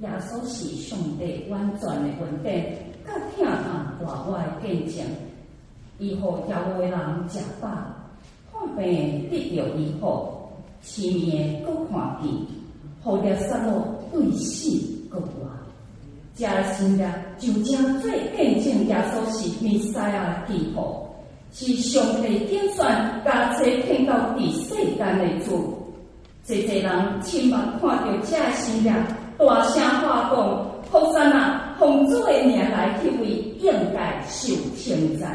耶穌是上帝完全的恩典，佮疼痛大我的見證。伊予飢餓的人食飽，看病的得著醫好，痴明的閣看見，予拉撒路對死閣活。這神蹟就正做見證，耶穌是彌賽亞的記號，是上帝揀選加差遣到佇世間的主。濟濟人親目看著這神蹟，大聲喊講：和散那，奉主的名來彼位，應該受稱讚。